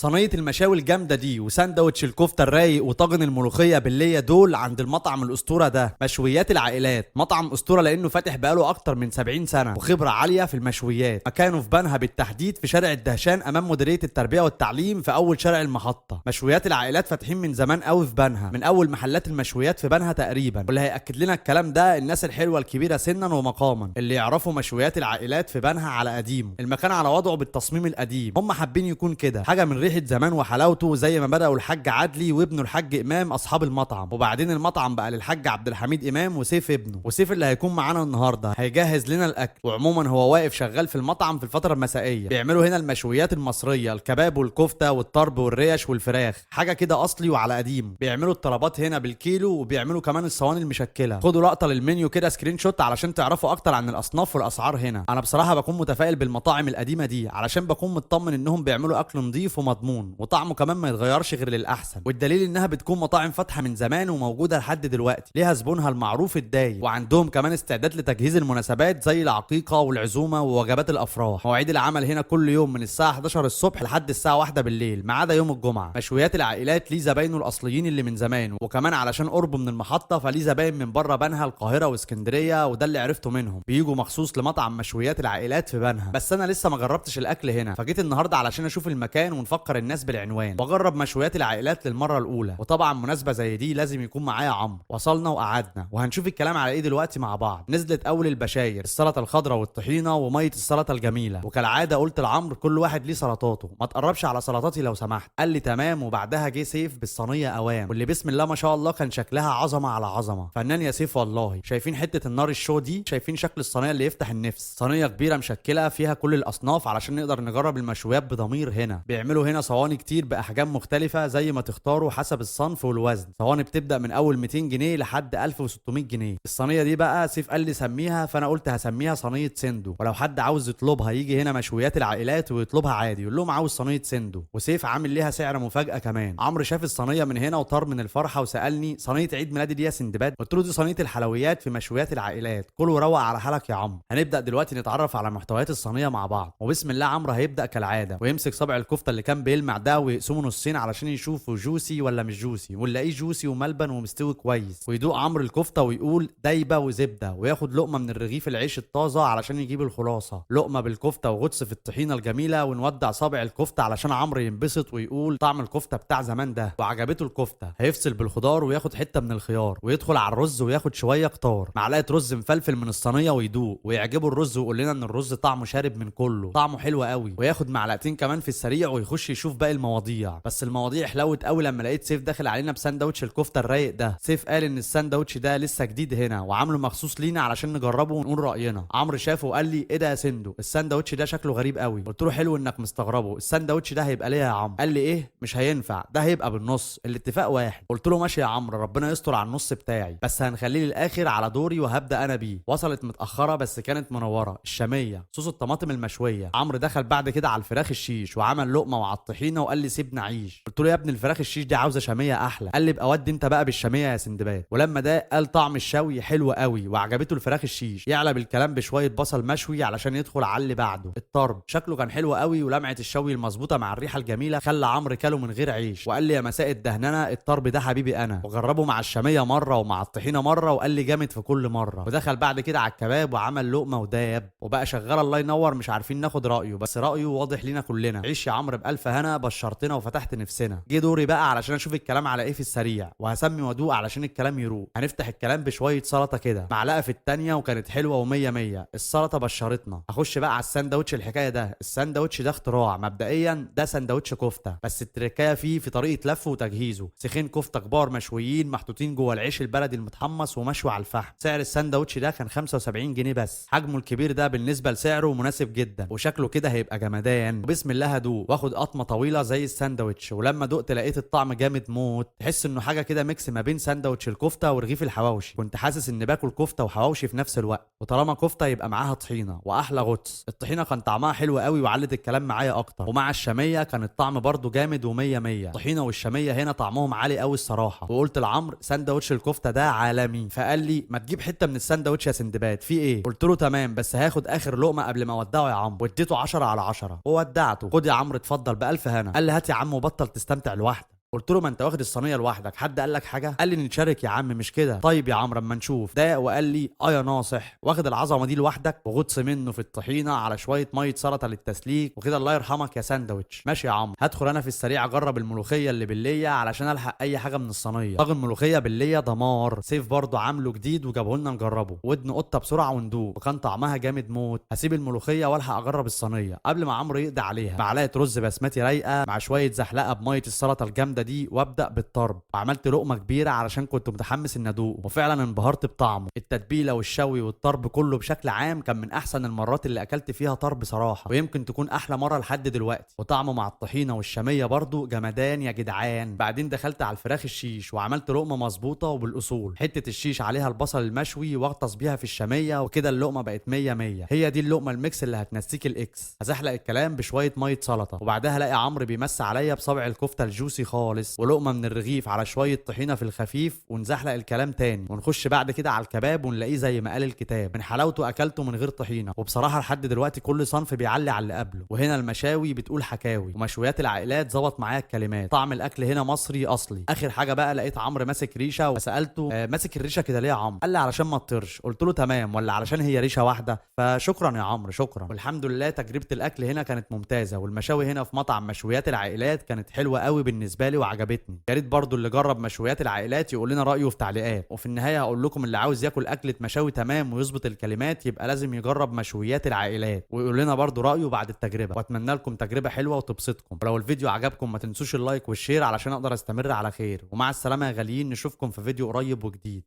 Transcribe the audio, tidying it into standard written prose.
صينية المشاوي الجامدة دي وساندوتش الكفتة الرايق وطاجن الملوخية بالليه دول عند المطعم الاسطورة ده، مشويات العائلات. مطعم اسطورة لانه فاتح بقاله اكتر من 70 سنة وخبره عالية في المشويات. مكانه في بنها بالتحديد في شارع الدهشان امام مديرية التربية والتعليم في اول شارع المحطة. مشويات العائلات فاتحين من زمان قوي في بنها، من اول محلات المشويات في بنها تقريبا. واللي هياكد لنا الكلام ده الناس الحلوة الكبيرة سنا ومقاما اللي يعرفوا مشويات العائلات في بنها على قديمة. المكان على وضعه بالتصميم القديم، هم حابين يكون كده حاجة من ريحه زمان وحلاوته، زي ما بداوا الحاج عدلي وابنه الحاج امام اصحاب المطعم. وبعدين المطعم بقى للحاج عبد الحميد امام وسيف ابنه، وسيف اللي هيكون معانا النهارده هيجهز لنا الاكل. وعموما هو واقف شغال في المطعم في الفترة المسائيه. بيعملوا هنا المشويات المصرية، الكباب والكفته والطرب والريش والفراخ، حاجة كده اصلي وعلى قديم. بيعملوا الطلبات هنا بالكيلو وبيعملوا كمان الصواني المشكلة. خدوا لقطة للمنيو كده screenshot علشان تعرفوا اكتر عن الاصناف والاسعار هنا. انا بصراحة بكون متفائل بالمطاعم القديمة دي علشان بكون مطمن انهم بيعملوا اكل نظيف ومضمون وطعمه كمان ما يتغيرش غير للاحسن. والدليل انها بتكون مطاعم فاتحة من زمان وموجودة لحد دلوقتي، ليها زبونها المعروف الدايم، وعندهم كمان استعداد لتجهيز المناسبات زي العقيقة والعزومه ووجبات الافراح. مواعيد العمل هنا كل يوم من الساعة 11 الصبح لحد الساعة 1 بالليل ما عدا يوم الجمعة. مشويات العائلات ليه زباينه الاصليين اللي من زمان، وكمان علشان قربه من المحطة فليه زباين من بره بنها، القاهرة واسكندريه، وده اللي عرفته منهم بيجوا مخصوص لمطعم مشويات العائلات في بنها. بس انا لسه ما جربتش الاكل هنا، فجيت النهارده علشان اشوف المكان ونفكر الناس بالعنوان واجرب مشويات العائلات للمرة الاولى. وطبعا مناسبة زي دي لازم يكون معايا عمرو. وصلنا وقعدنا وهنشوف الكلام على ايه دلوقتي مع بعض. نزلت اول البشاير، السلطة الخضراء والطحينه ومية السلطة الجميلة. وكالعادة قلت لعمرو كل واحد ليه سلطاته، ما تقربش على سلطاتي لو سمحت. قال لي تمام. وبعدها جه سيف بالصينيه اوام، واللي بسم الله ما شاء الله كان شكلها عظمه على عظمه. فنان يا سيف والله. شايفين حتة النار الشو دي؟ شايفين شكل الصينية اللي يفتح النفس؟ صينية كبيرة مشكلة فيها كل الاصناف علشان نقدر نجرب المشويات بضمير. هنا بيعملوا هنا صواني كتير باحجام مختلفة زي ما تختاروا حسب الصنف والوزن. صواني بتبدا من اول 200 جنيه لحد 1600 جنيه. الصينية دي بقى سيف قال لي سميها، فانا قلت هسميها صينية سندو. ولو حد عاوز يطلبها يجي هنا مشويات العائلات ويطلبها عادي، يقول لهم عاوز صينية سندو. وسيف عامل ليها سعر مفاجاة كمان. عمرو شاف الصينية من هنا وطار من الفرحة وسالني صينية عيد ميلادي دي يا سندباد؟ قلت له دي صينية الحلويات في مشويات العائلات، كل وروق على حالك يا عمرو. هنبدا دلوقتي نتعرف على محتويات الصينية مع بعض. وبسم الله عمرو هيبدا كالعادة ويمسك صبع الكفتة اللي كان بيلمع ده ويقسمه نصين علشان يشوفه juicy ولا مش juicy، ونلاقيه juicy وملبن ومستوي كويس. ويدوق عمرو الكفتة ويقول دايبه وزبده، وياخد لقمة من الرغيف العيش الطازه علشان يجيب الخلاصة. لقمة بالكفته وغطس في الطحينه الجميلة، ونودع صابع الكفتة علشان عمرو ينبسط ويقول طعم الكفتة بتاع زمان ده. وعجبته الكفتة. هيفصل بالخضار وياخد حتة من الخيار، ويدخل على الرز وياخد شوية كتار، معلقه رز مفلفل من الصينية ويدوق ويعجبه الرز ويقول لنا ان الرز طعمه شارب من كله، طعمه حلو قوي. وياخد معلقتين كمان في السريع ويخش يشوف باقي المواضيع. بس المواضيع حلوت قوي لما لقيت سيف داخل علينا بساندوتش الكفتة الرايق ده. سيف قال ان الساندوتش ده لسه جديد هنا وعامله مخصوص لينا علشان نجربه ونقول راينا. عمرو شافه وقال لي ايه ده يا سندو، الساندوتش ده شكله غريب قوي. قلت له حلو انك مستغربه، الساندوتش ده هيبقى ليه يا عمرو؟ قال لي ايه مش هينفع، ده هيبقى بالنص، الاتفاق واحد. قلت له ماشي يا عمرو، ربنا يستر على النص بتاعي، بس هنخليه للاخر على دوري وهبدا انا بيه. وصلت متاخرة بس كانت منورة، الشامية صوص الطماطم المشويه. عمرو دخل بعد كده على الفراخ الشيش وعمل لقمة وعلى الطحينه وقال لي سيبنا عيش. قلت له يا ابني الفراخ الشيش دي عاوزه شامية احلى. قال لي ابقى ودي انت بقى بالشاميه يا سندباد. ولما ده قال طعم الشوي حلو قوي وعجبته الفراخ الشيش. يعلى بالكلام بشوية بصل مشوي علشان يدخل على اللي بعده. الطرب شكله كان حلو قوي، ولمعه الشوي المظبوطه مع الريحة الجميلة خلى عمرو كله من غير عيش. وقال لي يا مساء الدهننه الطرب ده حبيبي انا. وجربه مع الشامية مرة ومع الطحينه مرة وقال لي جامد في كل مرة. ودخل بعد كده على الكباب وعمل لقمة وداب وبقى شغال الله ينور، مش عارفين ناخد رايه بس رايه واضح لينا كلنا. عيش يا عمرو بالف هنا، بشرتنا وفتحت نفسنا. جه دوري بقى علشان اشوف الكلام على ايه في السريع، وهسمي وادوق علشان الكلام يروق. هنفتح الكلام بشوية سلطة كده، معلقه في التانية وكانت حلوة ومية مية. السلطة بشرتنا. اخش بقى على الساندوتش. الحكاية ده الساندوتش ده اختراع مبدئيا، ده ساندوتش كفته بس التركايه فيه في طريقه لفه وتجهيزه. سيخين كفته كبار مشويين محطوطين جوه العيش البلدي المتحمص ومشوي على الفحم. سعر الساندوتش ده كان 75 جنيه بس. حجمه الكبير ده بالنسبة لسعره مناسب جدا، وشكله كده هيبقى جمدان. وبسم الله هدوق واخد قطمه طويلة زي الساندوتش. ولما دقت لقيت الطعم جامد موت، تحس انه حاجة كده mix ما بين ساندوتش الكفتة ورغيف الحواوشي. كنت حاسس ان باكل كفته وحواوشي في نفس الوقت. وطالما كفته يبقى معاها طحينه واحلى غطس. الطحينه كان طعمها حلو قوي وعلت الكلام معايا اكتر. ومع الشامية كان الطعم برضو جامد ومية مية. الطحينه والشاميه هنا طعمهم عالي قوي الصراحة. وقلت لعمرو ساندوتش الكفتة ده عالمي، فقال لي ما تجيب حتة من الساندوتش يا سندباد في ايه؟ قلت له تمام بس هاخد اخر لقمة قبل ما اودعه يا عمرو. واديته 10 على 10 وودعته. خد يا عمرو اتفضل بقى بالف هنا. قال لي هات يا عم وبطل تستمتع لوحدك. قلت له ما انت واخد الصينية لوحدك، حد قال لك حاجة؟ قال لي نتشارك يا عم مش كده؟ طيب يا عمرو اما نشوف. ده وقال لي اه يا ناصح، واخد العظمة دي لوحدك وغطس منه في الطحينه على شوية مية سلطة للتسليك وكده، الله يرحمك يا ساندوتش. ماشي يا عمرو، هدخل انا في السريع اجرب الملوخية اللي بالليه علشان الحق اي حاجة من الصينية. طاجن ملوخية بالليه دمار، سيف برضه عامله جديد وجابه لنا نجربه، ودن قطة بسرعة وندوق، وكان طعمها جامد موت. هسيب الملوخية والحق اجرب الصينية قبل ما عمرو يقضي عليها. معلقه رز بسمتي رايقة مع شوية زحلقه بميه السلطة الجامدة دي، وابدا بالطرب. وعملت لقمة كبيرة علشان كنت متحمس ان ادوقه، وفعلا انبهرت بطعمه. التتبيله والشوي والطرب كله بشكل عام كان من احسن المرات اللي اكلت فيها طرب صراحة، ويمكن تكون احلى مرة لحد دلوقتي. وطعمه مع الطحينه والشاميه برضو جمدان يا جدعان. بعدين دخلت على الفراخ الشيش وعملت لقمة مظبوطة وبالاصول، حتة الشيش عليها البصل المشوي واغطس بيها في الشامية، وكده اللقمة بقت 100 100. هي دي اللقمة ال mix اللي هتنسيك ال ex. هزحلق الكلام بشوية مية سلطة، وبعدها الاقي عمرو بيمس عليا بصبع الكفتة ال juicy خالص، ولقمه من الرغيف على شوية طحينه في الخفيف، ونزحلق الكلام تاني. ونخش بعد كده على الكباب ونلاقيه زي ما قال الكتاب، من حلاوته اكلته من غير طحينه. وبصراحة لحد دلوقتي كل صنف بيعلي على اللي قبله. وهنا المشاوي بتقول حكاوي، ومشويات العائلات ظبط معايا الكلمات. طعم الاكل هنا مصري اصلي. اخر حاجة بقى لقيت عمرو ماسك ريشه، وسالته ماسك الريشة كده ليه يا عمرو؟ قال لي علشان ما تطيرش. قلت له تمام، ولا علشان هي ريشه واحدة؟ فشكرا يا عمرو شكرا. والحمد لله تجربه الاكل هنا كانت ممتازة، والمشاوي هنا في مطعم مشويات العائلات كانت حلوة قوي بالنسبة لي وعجبتني. يا ريت برضو اللي جرب مشويات العائلات يقول لنا رايه في تعليقات. وفي النهاية هقول لكم اللي عاوز ياكل اكله مشاوي تمام ويظبط الكلمات يبقى لازم يجرب مشويات العائلات، ويقول لنا برضو رايه بعد التجربة. واتمنى لكم تجربه حلوة وتبسطكم. ولو الفيديو عجبكم ما تنسوش ال like وال share علشان اقدر استمر على خير. ومع السلامة يا غاليين، نشوفكم في فيديو قريب وجديد.